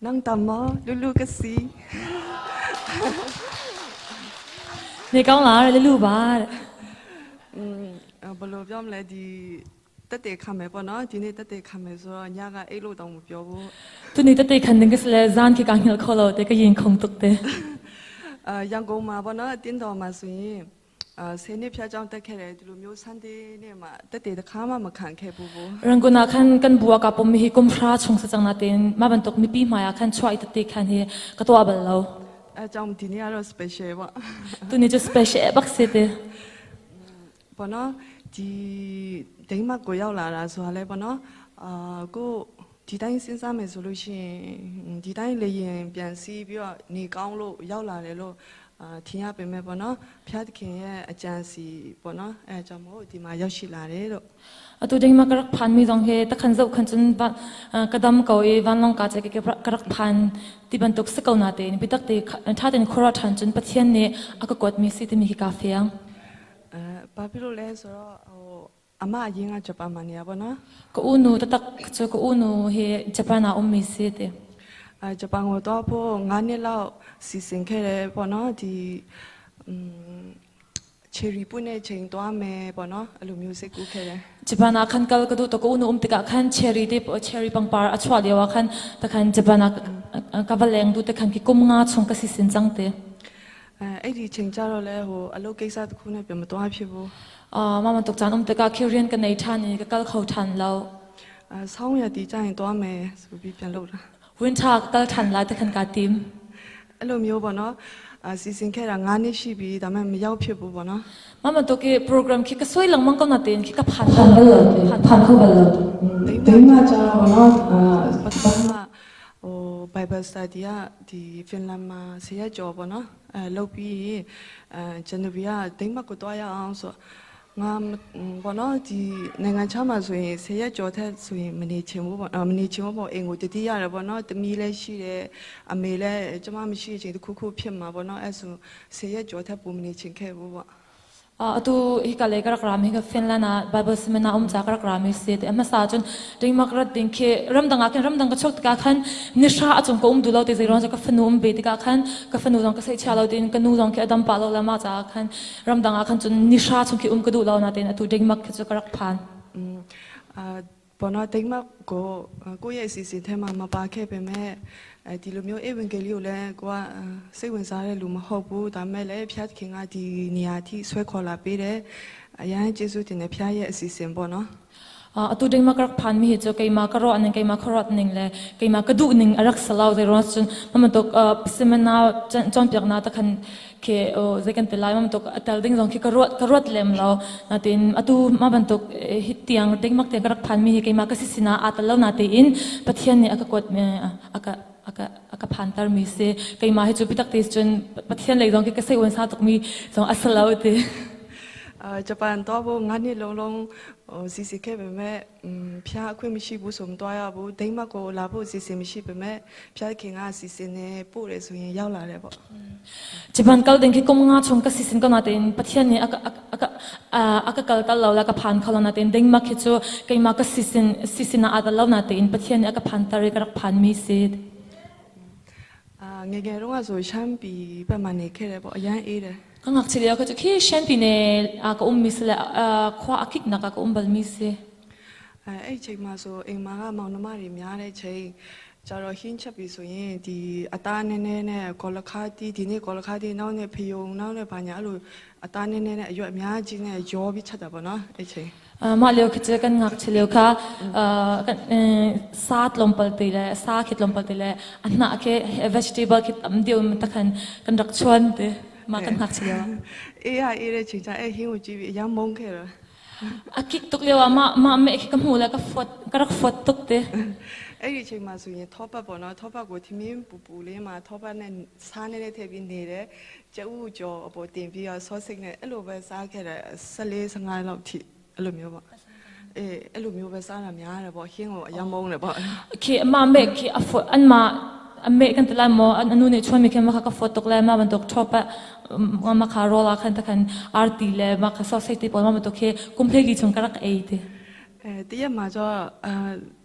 Nang tam maw lulu ka si. နေကောင်းလားတဲ့လူလူပါတဲ့ ဘယ်လိုပြောမလဲဒီတက်တေခံမယ်ပေါ့နော်ဒီနေ့တက်တေခံမယ်ဆိုတော့ညကအိတ်လို့တောင်မပြောဘူး သူနေတတိခန်ဒင်ကစလေဇန်ခိကငယ်ခေါလို့တဲ့ကရင်ခုံတုတ်တဲ့ အာရန်ကုန်မှာပေါ့နော်တင်းတော်မှာဆိုရင်အာဆယ်နှစ်ဖြားကြောင်းတက်ခဲ့တယ်ဒီလိုမျိုးဆန်ဒေးနေ့မှာတက်တေတစ်ခါမှမခံခဲ့ဘူးဘူး ရန်ကုန်နာခန်ကန်ဘူကပုံမီဟီကွန်ဖရာချုံစချန်နာတင်မဘန်တုတ်မီပီမာယာခန်ချွိုက်တတိခန်ဟီကတော့ဘလော အဲကြောင့်ဒီနေ့ကတော့ special ပေါ့ သူနေချ special ဘက်စစ်တဲ့ ပေါ့နော်ဒီဒိန်းမတ်ကိုရောက်လာတာဆိုတာလဲပေါ့နော်အာကိုဒီတိုင်းစဉ်းစားမယ်ဆိုလို့ရှိရင်ဒီတိုင်းလေရင်ပြန်စီးပြီးတော့နေကောင်းလို့ရောက်လာတယ်လို့အာထင်ရပေမဲ့ပေါ့နော်ဖျားသခင်ရဲ့အကြံစီပေါ့နော်အဲကြောင့်မို့ဒီမှာရောက်ရှိလာတယ်လို့ အတူဒိန်းမကရက်ဖန်မီဇောင်ဟေတခန်ဇောခန်ချွန်ဘကဒမ်ကိုေဝန်လောင်ကာချေကေကရက်ဖန်တိဘန်တုတ်စကောနာတဲ့ပိတက်တဲ့ထာတဲ့ခရထန်ချွန်ပချင်နေအကကော့မီစီတမီဟီကာဖျံ အဲဘာဖြစ်လို့လဲဆိုတော့ဟိုအမအရင်ကဂျပန်မှာနေရပေါ့နော် ကိုဦးနူတတက်ချကိုဦးနူဟေဂျပန်နာအုံမီစီတဲ့ အဲဂျပန်ကိုတော့ဖို့9နှစ်လောက်စီစဉ်ခဲ့တယ်ပေါ့နော်ဒီอืมချယ်ရီပွင့်တဲ့ချိန်သွားမယ်ပေါ့နော်အဲ့လိုမျိုးစိတ်ကူးခဲ့တယ် ဂျပန်နာခန်ကလကဒူတကိုဦးနူအုံတကခန်ချယ်ရီတဲ့ချယ်ရီပန်ပါအချွာလျဝခန်တခန်ဂျပန်နာကဗလန်ဒူတခန်ကီကုမ်ငါချုံကစီစင်ချန်တဲ့ အဲအဲ့ဒီချိန်ကျတော့လဲဟိုအလုပ်ကိစ္စတစ်ခုနဲ့ပြန်မသွားဖြစ်ဘူး အာမမတုတ်ချန်အုံတကခီရီယန်ကနေထန်နီကကလခေါထန်လော အဲဆောင်းရတီကျရင်သွားမယ်ဆိုပြီးပြန်လုပ်တာ ဝင်းချာကလထန်လာတခန်ကတင် အဲ့လိုမျိုးပေါ့နော်အာစီစဉ်ခဲ့တာ9နှစ်ရှိပြီဒါပေမဲ့မရောက်ဖြစ်ဘူးပေါ့နော် မမတုတ်ကေ program ခိကဆွေလงမန်ကနာတင်ခိကဖန်ဖန်ဘလဖန်ခုဘလ ဒိန်းမကျတော့ပေါ့နော်အာပထမဟို Bible study ကဒီဖင်လန်မှာဆရာကျော်ပေါ့နော်အဲလုပ်ပြီးရင်အဲဂျန်နဗီကဒိန်းမကိုတွားရအောင်ဆိုငါပေါ့နော်ဒီနိုင်ငံခြားမှာဆိုရင်ဆရာကျော်ထက်ဆိုရင်မနေချင်ဘူးပေါ့မနေချင်ဘူးပေါ့အိမ်ကိုတတိရတယ်ပေါ့နော်တမီးလည်းရှိတယ်အမေလည်းကျမမရှိချင်တခုခုဖြစ်မှာပေါ့နော်အဲဆိုဆရာကျော်ထက်ပိုမနေချင်ခဲ့ဘူးပေါ့ အတူဟိကလေကရကရာမီကဖင်လန်နာဘိုင်ဘယ်စမနာအုံချာကရကရာမီစေအမစာချွန်ဒိမကရတင်ခေရမ်ဒငါကန်ရမ်ဒငါချော့တကခန်နိရှာအချုံကုံဒူလောတေဇီရွန်ကဖနုံဘေတကခန်ကဖနုဇောင်ကဆေချာလောတင်ကနူဇောင်ကေအဒမ်ပါလောလမချာခန်ရမ်ဒငါခန်ချွန်နိရှာချုံကေအုံကဒူလောနာတင်အတူဒိမကချကရကဖန် อืมအာဘောနော်တိတ်မကိုကိုယ့်ရဲ့အစီအစဉ်ထဲမှာမပါခဲ့ပေမဲ့အဲဒီလိုမျိုးဧဝံဂေလိကိုလည်းကိုကစိတ်ဝင်စားတဲ့လူမဟုတ်ဘူးဒါမဲ့လည်းဖျားသခင်ကဒီနေရာထိဆွဲခေါ်လာပေးတယ်အရန်ကျေးဇူးတင်တယ်ဖျားရဲ့အစီအစဉ်ပေါ့နော် အတူဒိမကရဖန်မီဟချိုကေမာကရောအနင်ကေမာခရောနင်းလေကေမာကဒူနင်းအရက်ဆလောဇေရွန်ချွန်မမတော့စမနာချွန်ပြနာတခန်ကေအိုဇေကန်တလိုက်မမတော့အတလဒင်းဇောင်ကေကရောကရောလမ်လောနာတင်အတူမဘန်တော့ဟစ်တီယန်ဒိမကတေကရဖန်မီကေမာကစီစနာအတလောနာတင်ပထယန်နေအကကောတ်မေအကအကအကဖန်တာမီစေကေမာဟိချိုပိတက်တေချွန်ပထယန်လေဇောင်ကေကဆေဝန်စာတော့မီဇောင်အဆလောတေ အာဂျပန်တော့ဖို့9နှစ်လုံးလုံးဟိုစီစီခဲ့ပေမဲ့ဖျားအခွင့်မရှိဘူးဆိုမတွားရဘူးဒိမတ်ကိုလာဖို့စီစီမရှိပေမဲ့ဖျားခင်ကစီစီနဲ့ပို့တယ်ဆိုရင်ရောက်လာတယ်ပေါ့ ဂျပန်ကလဒင်ခိကုမငါချုံကစီစင်ကနာတင်ပထယန်နေအကအကအကကလကလောလာကဖန်ခလနာတင်ဒင်းမခိချိုကေမာကစီစင်စီစနာအဒလောနာတင်ပထယန်အကဖန်တရကရဖန်မီစီ အာငယ်ငယ်တုန်းကဆိုရှမ်းပြည်ဘက်မှာနေခဲ့တယ်ပေါ့အရန်အေးတယ် ကငါချီလျကချခိရှန်ပီနေအကုံမီစလခွာအခိကနာကကုံဘလမီစီ အဲအဲ့ချိန်မှာဆိုအိမ်မှာကမောင်နှမတွေများတဲ့ချိန်ကျတော့ဟင်းချက်ပြီဆိုရင်ဒီအသားနည်းနည်းနဲ့ကောလခါတီဒီနေ့ကောလခါတီနောက်နေ့ဖယုံနောက်နေ့ဘာညာအဲ့လိုအသားနည်းနည်းနဲ့အရွက်အများကြီးနဲ့ရောပြီးချက်တာပေါ့နော်အဲ့ချိန် မလျခချကန်ငါချီလျခကန်စာတ်လုံပလတီလေစာခိလုံပလတီလေအနာကေ vegetable ခိအမ်ဒီုံတခန်ကန်ရက်ချွန်တေမကန်ငါချီလျ အေးရအေးတဲ့ချိန်ကျအဲ့ဟင်းကိုကြည့်ပြီးအရန်မုန်းခဲ့တယ် အကိတုကလျမမမေခိကမူလာကဖတ်ကရက်ဖတ်တုကတေ အဲ့ဒီချိန်မှာဆိုရင်ထောပတ်ပေါ့နော်ထောပတ်ကိုထမင်းပူပူလေးမှာထောပတ်နဲ့စားနေတဲ့ထည့်ပြီးနေတယ်ကျဥကြော်အပေါ်တင်ပြီးတော့ဆော့စိတ်နဲ့အဲ့လိုပဲစားခဲ့တယ်14 15လောက်ထိအဲ့လိုမျိုးပေါ့အေးအဲ့လိုမျိုးပဲစားတာများတယ်ပေါ့ဟင်းကိုအရန်မုန်းတယ်ပေါ့ ခေအမမေခေအဖအန်မအမေကန်တလာမောအနုနေချွမ်းမေခေမခကဖတ်တုကလမဘန်တုကထောပတ်မခါရောလာခန်တခန်အာတီလေမခဆော့စိတ်တေပေါ်မမတုခေကွန်ပလီလီချုံကရက်အေးတေ အဲတရက်မှာကျတော့အဲ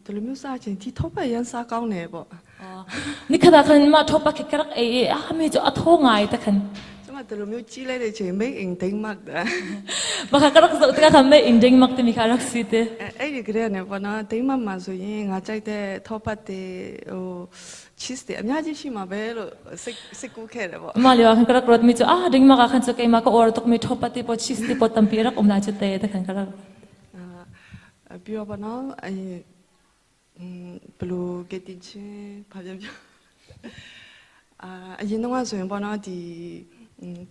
ဒီလိုမျိုးစားချင်ဒီထောပတ်ရန်စားကောင်းတယ်ပေါ့ Nikhat ah khan mah thopa khi ka rak ei i a mi cu a thaw ngai ta khan. ကျမဒီလိုမျိုးကြီးလိုက်တဲ့အချိန် made in Denmark တဲ့ Mah kha ka rak zoh tikah khan made in Denmark timi kha rak si te. အဲ့ဒီကလေးကနေပေါ့နော်ဒိန်းမတ်မှာဆိုရင်ငါကြိုက်တဲ့ထောပတ်တွေဟို cheese တွေအများကြီးရှိမှာပဲလို့စိတ်စိတ်ကူးခဲ့တယ်ပေါ့ Mah lio ah khan ka rak ruat mi cu ah Denmark ah khan cu keimah ka uar tukmi thopa ti paw cheese ti paw tampi rak um lai cu te te khan ka rak. အာပြီးတော့ပေါ့နော်အဲဘလိုကတင်ချင်းဘာပြောပြောအာအရင်တော့ဆိုရင်ပေါ့နော်ဒီ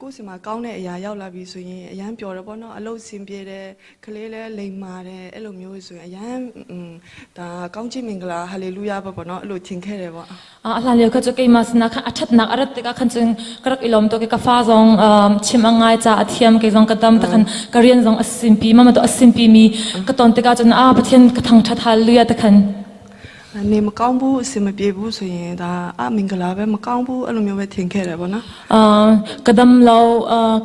ကိုယ့်စီမှာကောင်းတဲ့အရာရောက်လာပြီဆိုရင်အရန်ပျော်တယ်ပေါ့နော်အလုပ်ဆင်ပြေတယ်ကလေးလည်းလိမ်မာတယ်အဲ့လိုမျိုးဆိုရင်အရန်ဒါကောင်းချီးမင်္ဂလာဟာလေလုယာပေါ့ပေါ့နော်အဲ့လိုထင်ခဲ့တယ်ပေါ့ A hlan lio kha cu keimah sinah khan a ṭhatnak a rat tikah khan cun ka rak i lawm tuk i ka fa zong chim a ngai ca a thiam kei zong ka dam ta khan ka rian zong a sinpi mama tu a sinpi mi ka ton tikah cun a Pathian ka thangṭhat hallelujah ta khan. နေမကောင်းဘူးအဆင်မပြေဘူးဆိုရင်ဒါအမင်္ဂလာပဲမကောင်းဘူးအဲ့လိုမျိုးပဲထင်ခဲ့တယ်ပေါ့နော် Ka dam lo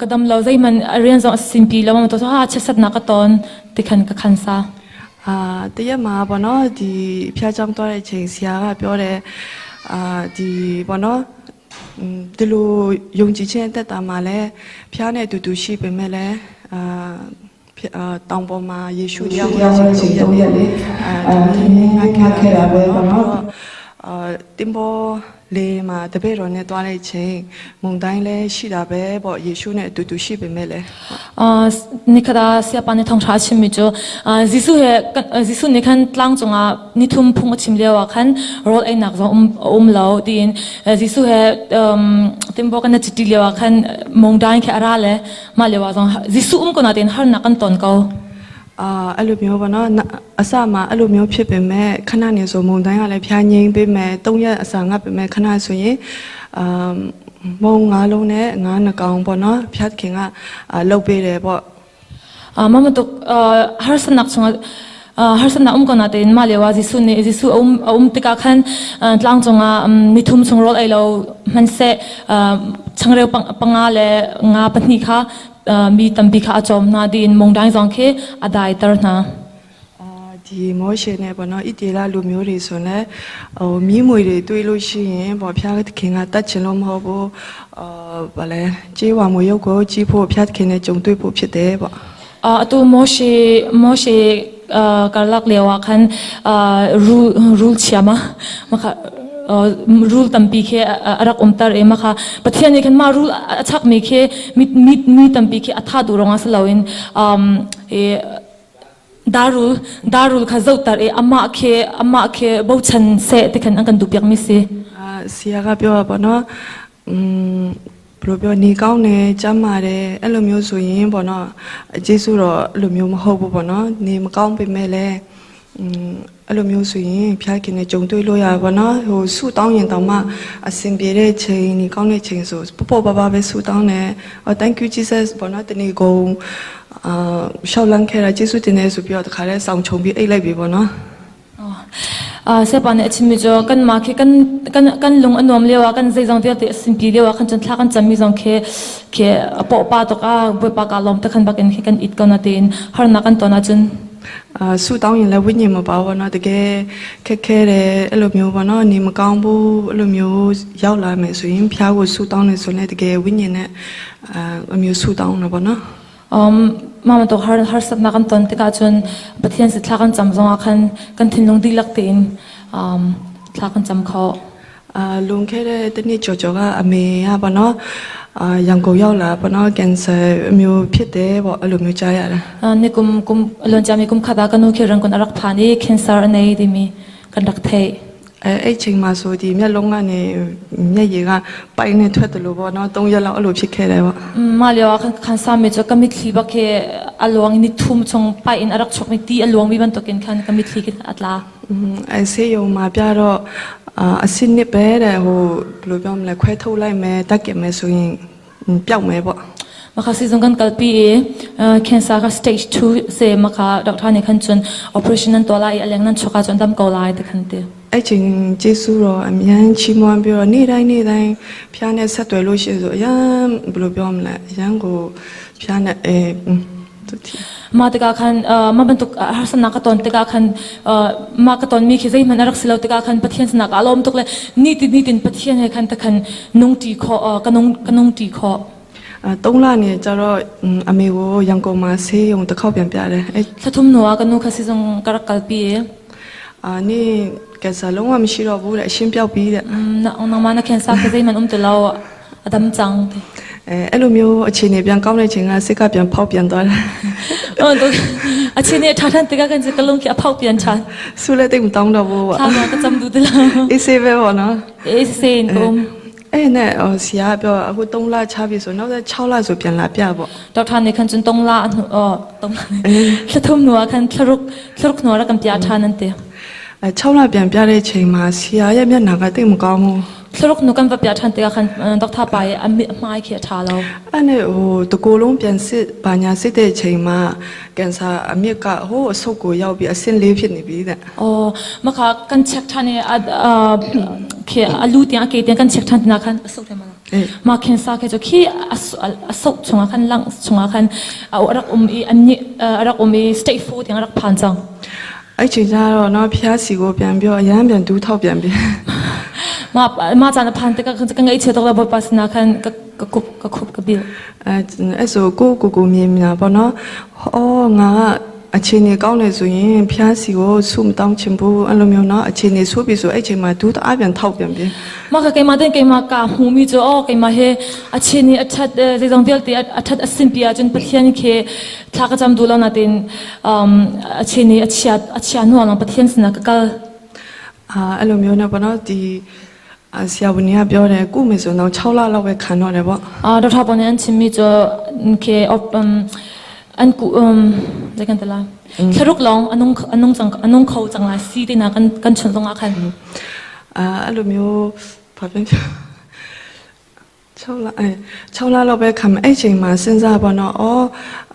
ka dam lo zeihmanh a rian zong a sinpi lo mama tu ha chiat na ka ton ti khan ka khan sa. အာတရက်မှာပေါ့နော်ဒီဖျားချောင်းသွားတဲ့အချိန်ဆရာကပြောတယ်အာဒီပေါ့နော်ဒီလိုယုံကြည်ခြင်းအသက်တာမှာလဲဖျားနဲ့အတူတူရှိပေမဲ့လဲအာတောင်ပေါ်မှာယေရှုတရားဟောခြင်းသုံးရက်လေအဲဒီငါခဲ့တာပဲပေါ့နော်အာတင်ပေါ်လေမှာတပည့်တော်နဲ့တွားတဲ့ချိန်မုန်တိုင်းလဲရှိတာပဲပေါ့ယေရှုနဲ့အတူတူရှိပေမဲ့လဲ Nikhat ah siapa nih thawngṭha a chimmi cu Jesuh he Jesuh nih khan tlang cungah nithum phung a chim lio ah khan rawl einak zong a um lo tiin Jesuh he timbo kan chiti lio ah khan mongdaing khi a ra le mah lio ah zong Jesuh um ko nain harnak kan ton ko. အာအဲ့လိုမျိုးပေါ့နော်အစမှာအဲ့လိုမျိုးဖြစ်ပေမဲ့ခဏနေဆိုမုန်တိုင်းကလည်းဖျားငိမ့်ပေးမယ်၃ရက်အစာငတ်ပေမဲ့ခဏဆိုရင်အာမုံငါးလုံးနဲ့ငါးနှကောင်ပေါ့နော်ဖျားခင်ကလှုပ်ပေးတယ်ပေါ့ Mah bantuk harsanak chungah harsanak um ko natein mah lio ah Jesuh nih Jesuh a um tikah khan tlang cungah nithum chung rawl ei lo hmanhseh changreu panga le nga pahnih kha mi tampi kha a cawm hna tiin mongdaing zong khi a daiter hna. ဒီမောရှေနဲ့ပေါ့နော်ဣတေလလူမျိုးတွေဆိုရင်ဟိုမီးမွေတွေတွေးလို့ရှိရင်ပေါ့ဖျားခင်ကတတ်ချင်လို့မဟုတ်ဘူးအာဗာလဲကြေးဝါမွေရုပ်ကိုကြီးဖို့ဖျားခင်နဲ့ကြုံတွေ့ဖို့ဖြစ်တယ်ပေါ့ Atu Moshe Moshe karlak lio ah khan rul rul chiama makha rul tampi khi a rak umtar i makha Pathian nih khan mah rul a chakmi khi mi mi mi tampi khi a tha duh ruangah si loin darul darul kha zohter i amah khi amah khi bochan seh ti khan an kan duhpiak mi si. ဆရာကပြောတာပေါ့နော်อืมဘယ်လိုပြောနေကောင်းတယ်ကျမ်းမာတယ်အဲ့လိုမျိုးဆိုရင်ပေါ့နော်အကျေးဇူးတော်အဲ့လိုမျိုးမဟုတ်ဘူးပေါ့နော်နေမကောင်းပေမဲ့လည်းอืมအဲ့လိုမျိုးဆိုရင်ဖျားခင်နဲ့ကြုံတွေ့လို့ရပါတော့ဟိုဆူတောင်းရင်တောင်မှအဆင်ပြေတဲ့ချိန်နေကောင်းတဲ့ချိန်ဆိုပပပပပဲဆူတောင်းတယ်ဟို thank you Jesus ပေါ့နော်တနေ့ကုန်အာရှောက်လန်းခဲ့တာကျေးဇူးတင်တယ်ဆိုပြီးတော့တခါလဲဆောင်ချုံပြီးအိတ်လိုက်ပြီပေါ့နော် Siapa nih a chimmi cu kanmah khi kan kan kan lung a nuam lio ah kan zeizong vialte a sinpi lio ah khan cun thla kan cammi zong khi khi a pawhpa tuk ah Bawipa kaa lawm te khan bakin khi kan it ko na tiin harnak kan ton ahcun အာဆူတောင်းရင်လည်းဝိညာဉ်မပါဘူးပေါ့နော်တကယ်ခက်ခဲတယ်အဲ့လိုမျိုးပေါ့နော်နေမကောင်းဘူးအဲ့လိုမျိုးရောက်လာမယ်ဆိုရင်ဖျားကိုဆူတောင်းနေဆိုရင်တကယ်ဝိညာဉ်နဲ့အာအမျိုးဆူတောင်းတာပေါ့နော် mah bantuk har harsatnak kan ton tikah cun Pathian si thla kan cam zongah khan kan thinlung dihlak tein um, thla kan cam kho. အာလွန်ခဲ့တဲ့တနေ့ကြော်ကြော်ကအမေကပေါ့နော်အာရန်ကုန်ရောက်လာပေါ့နော်ကင်ဆာအမျိုးဖြစ်တယ်ပေါ့အဲ့လိုမျိုးကြားရတယ် Ni kum kum lon chami kum khata kanu khi rangkon arak phan i cancer a nei timi kan rak theih. အဲအဲ့ချိန်မှာဆိုဒီမျက်လုံးကနေမျက်ရည်ကပိုင်နဲ့ထွက်တယ်လို့ပေါ့နော်၃ရက်လောက်အဲ့လိုဖြစ်ခဲ့တယ်ပေါ့ Mah lio ah khan khan sami cu ka mitthli bak hi a luang ni thum chung pai in a rak chuakmi ti a luangmi bantukin khan ka mitthli khi a tla. အဲဆေးရုံမှာပြတော့အာအဆင့်နှစ်ပဲတဲ့ဟိုဘယ်လိုပြောမလဲခွဲထုတ်လိုက်မယ်တက်ကင်မယ်ဆိုရင်ပျောက်မယ်ပေါ့ Maka sizung kan kalpi i cancer kha stage 2 se maka doctor nih khan cun operation nan tuah lai i a leng nan chuak ahcun dam ko lai ti khan ti. အဲ့ချိန်ကျေးဇူးတော်အမြန်ချီးမွမ်းပြီးတော့နေ့တိုင်းနေ့တိုင်းဖျားနဲ့ဆက်သွယ်လို့ရှိရင်ဆိုအရန်ဘယ်လိုပြောမလဲအရန်ကိုဖျားနဲ့အဲ Ma tikah khan mah bantuk harsatnak ka ton tikah khan mah ka tonmi khi zeihmanh a rak si lo tikah khan Pathian sinah kaa lawm tuk le nitin nitin Pathian he khan takhan nungṭi khawh ka nung ka nungṭi khawh. 3လနေကြတော့အမေကိုရန်ကုန်မှာဆေးရုံတစ်ခေါက်ပြန်ပြတယ်အဲ Thlathum hnu ah ka nu kha sizung ka rak kalpi i အာနင်ကင်ဆာလုံးဝမရှိတော့ဘူးတဲ့အရှင်းပြောက်ပြီးတဲ့ nangmah na cancer kha zeihmanh um ti lo a dam cang ti. အဲအဲ့လိုမျိုးအခြေအနေပြန်ကောင်းတဲ့အချိန်ကစိတ်ကပြန်ဖောက်ပြန်သွားတယ် A chin nih ṭha ṭhan tikah kan cu ka lung khi a phauh pian ṭhan. ဆူလည်းတိတ်မတောင်းတော့ဘူးပေါ့ Thla zong ka cam duh ti lo. အေးဆေးပဲပေါ့နော် အေးဆေးin ka um. အဲ့နဲ့ဟိုဆရာကပြောအခု3လချပြီဆိုနောက်သက်6လဆိုပြန်လာပြပေါ့ Dr. Than nih khan cun tong la hnu tong la thlathum hnu ah khan thlaruk thlaruk hnu ah rak kan pia ṭhan an ti. အဲ6လပြန်ပြတဲ့အချိန်မှာဆရာရဲ့မျက်နှာကတိတ်မကောင်းဘူး Thlaruk hnu kan va pia ṭhan tikah khan Dr. pa i a hmai khi a ṭha lo. အဲ့နဲ့ဟိုတကိုယ်လုံးပြန်စစ်ဘာညာစစ်တဲ့အချိန်မှာကင်ဆာအမြစ်ကဟိုအဆုတ်ကိုရောက်ပြီးအဆင့်လေးဖြစ်နေပြီတဲ့ Oh, maka kan check ṭhan i a khi a lu tiang a ke tiang kan check ṭhan tina khan a sok te mana. အေး Ma khen sa khe chu khi a sok chungah khan lang chungah khan a rak um i an ni a rak um i state 4 tiang a rak phan cang. အဲ့ချိန်ကျတော့နော်ဖျားစီကိုပြန်ပြောအရန်ပြန်ဒူးထောက်ပြန်ပြီ Ma ma caan a phan tikah khan ka ngaihchia tuk la Bawipa sinah khan ka ka kup ka khup ka bil. အဲအဲ့ဆိုကိုကိုကိုမြင်နေတာပေါ့နော်ဟောငါကအခြေအနေကောင်းနေဆိုရင်ဖျားစီကိုဆုမတောင်းချင်ဘူးအဲ့လိုမျိုးနော်အခြေအနေဆိုးပြီဆိုအဲ့ချိန်မှာဒူးတအားပြန်ထောက်ပြန်ပြီ Mah ka keimah tein keimah kaa hmumi cu aw keimah hi a chin i a ṭhat zeizong vialte a ṭhat a sinpi ahcun Pathian khi thla ka cam duh lo nain a chin i a chia a chia hnu ah Pathian sinah ka kal. အာအဲ့လိုမျိုးနဲ့ပေါ့နော်ဒီဆရာဝန်ကြီးကပြောတယ်ကုမယ်ဆိုတော့6လလောက်ပဲခံတော့တယ်ပေါ့ Dr. Paul nih an chimmi cu khi an ku zei kan ti lai thlaruk lawng a nung a nung cang a nung kho cang lai si ti na kan kan chun zong ah khan အာအဲ့လိုမျိုးဘာပြန်ပြော6လအဲ6လလောက်ပဲခံမယ်အဲ့ချိန်မှာစဉ်းစားပါတော့အော်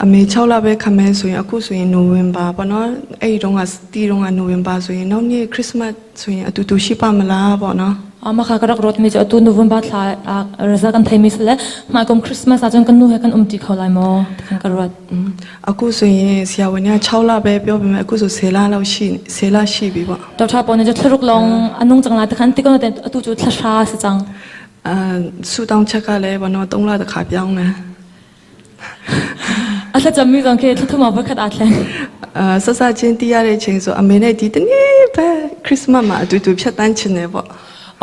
အမေ6လပဲခံမယ်ဆိုရင်အခုဆိုရင်နိုဝင်ဘာပေါ့နော်အဲ့ဒီတုန်းကတီးတုန်းကနိုဝင်ဘာဆိုရင်နောက်နေ့ခရစ်စမတ်ဆိုရင်အတူတူရှိပါမလားပေါ့နော် Mah kha ka rak ruatmi cu atu November thla ah result kan theimi si le hmaikum Christmas ahcun kan nu he kan umṭi kho lai maw ti khan ka ruat. အခုဆိုရင်ဆရာဝန်က6လပဲပြောပေမဲ့အခုဆို10လလောက်ရှိ10လရှိပြီပေါ့ Doctor pawl nih cu thlaruk lawng a nung cang lai ti khan ti ko nain atu cu thla hra a si cang. အာဆူတောင်းချက်ကလည်းပေါ့နော်3လတစ်ခါပြောင်းတယ် A thlacammi zong khi thla thum ah voikhat aa thleng. အာဆက်ဆက်ချင်းတီးရတဲ့အချိန်ဆိုအမေနဲ့ဒီတနေ့ပဲခရစ်စမတ်မှာအတူတူဖြတ်တန်းချင်တယ်ပေါ့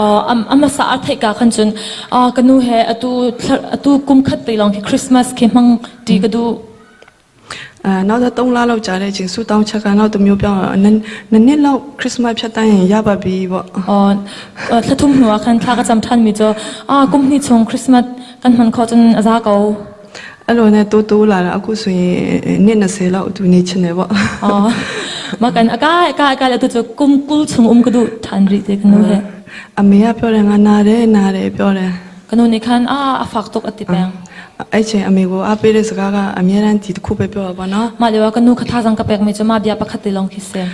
A hmasa a theih ka khan cun ka nu he atu atu kum khat te lawng khi Christmas khi hmang ṭi ka duh. အဲနောက်တော့3လလောက်ကြာတဲ့အချိန်ဆူတောင်းချက်ကနောက်တစ်မျိုးပြောင်းတော့နည်းနည်းလောက်ခရစ်စမတ်ဖြတ်တန်းရင်ရပါပြီပေါ့ Thla thum hnu ah khan thla ka cam ṭhanmi cu kum hnih chung Christmas kan hman khawh cun a za ko. အဲ့လိုနဲ့တိုးတိုးလာတာအခုဆိုရင်နှစ်20လောက်အတူနေချင်တယ်ပေါ့ Mah kan a kai a kai a kai atu cu kum 20 chung um ka duh ṭhan rih te ka nu he. အမေကပြောတယ်ငါနာတယ်နာတယ်ပြောတယ် Ka nu nih khan a fak tuk a ti peng. အဲ့ချိန်အမေကိုအားပေးတဲ့စကားကအမြဲတမ်းဒီတစ်ခုပဲပြောတာပေါ့နော် Mah lio ah ka nu kha thazaang ka pekmi cu mah bia pakhat te lawng khi si.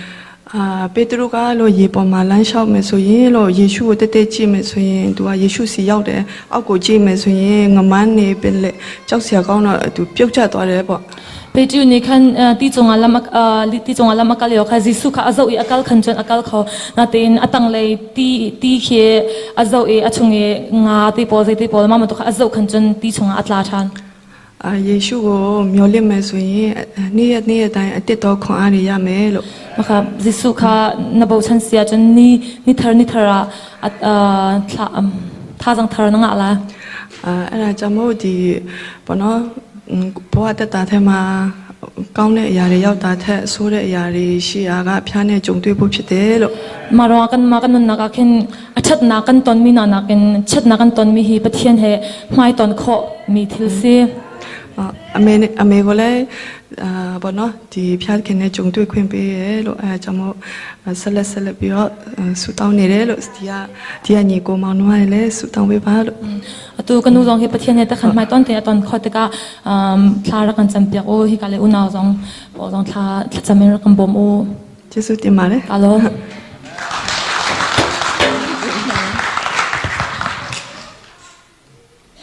အာပေတရုကလို့ရေပေါ်မှာလမ်းလျှောက်မယ်ဆိုရင်လို့ယေရှုကိုတက်တက်ကြည့်မယ်ဆိုရင်သူကယေရှုစီရောက်တယ်အောက်ကိုကြည့်မယ်ဆိုရင်ငမန်းနေပင်လေကြောက်စရာကောင်းတော့သူပြုတ်ကျသွားတယ်ပေါ့ Peter nih khan ti cungah lam ti cungah lam a kal lio kha Jesuh kha a zoh i a kal khan cun a kal kho. Natin a tanglei ti ti khi a zoh i a chung i nga ti pawl zei ti pawl mah bantuk kha a zoh khan cun ti chungah a tla ṭhan. အာယေရှုကိုမျော်လင့်မယ်ဆိုရင်နေ့ရက်နေ့ရက်တိုင်းအတစ်တော်ခွန်အားတွေရမယ်လို့ Mah kha Jesuh kha na bochan si ahcun ni ni thar ni thar ah thla thazaang thar na ngah lai. အာအဲ့ဒါကြောင့်မို့ဒီဘောနော်ဘဝတက်တာထဲမှာကောင်းတဲ့အရာတွေရောက်တာထက်ဆိုးတဲ့အရာတွေရှိတာကဖျားနဲ့ကြုံတွေ့ဖို့ဖြစ်တယ်လို့ Mah ruangah kan mah kan nunnak ah khin a ṭhatnak kan tonmi hna nakin chiatnak kan tonmi hi Pathian he hmaitonh khawhmi thil si. အမေနဲ့အမေကိုလည်းအာဘောနော်ဒီဖျားခင်နဲ့ကြုံတွေ့ခွင့်ပေးရဲလို့အဲဒါကြောင့်မို့ဆက်လက်ဆက်လက်ပြီးတော့ဆူတောင်းနေတယ်လို့ဒီကဒီကညီကိုမောင်နှမတွေလည်းဆူတောင်းပေးပါလို့ Atu kan nu zong hi Pathian he takhan hmaitonh te a ton khawh tikah thla rak kan campiak u hika le unau zong pawl zong thla thlacam in rak kan bawm u. ကျေးဇူးတင်ပါတယ် Ka lawm.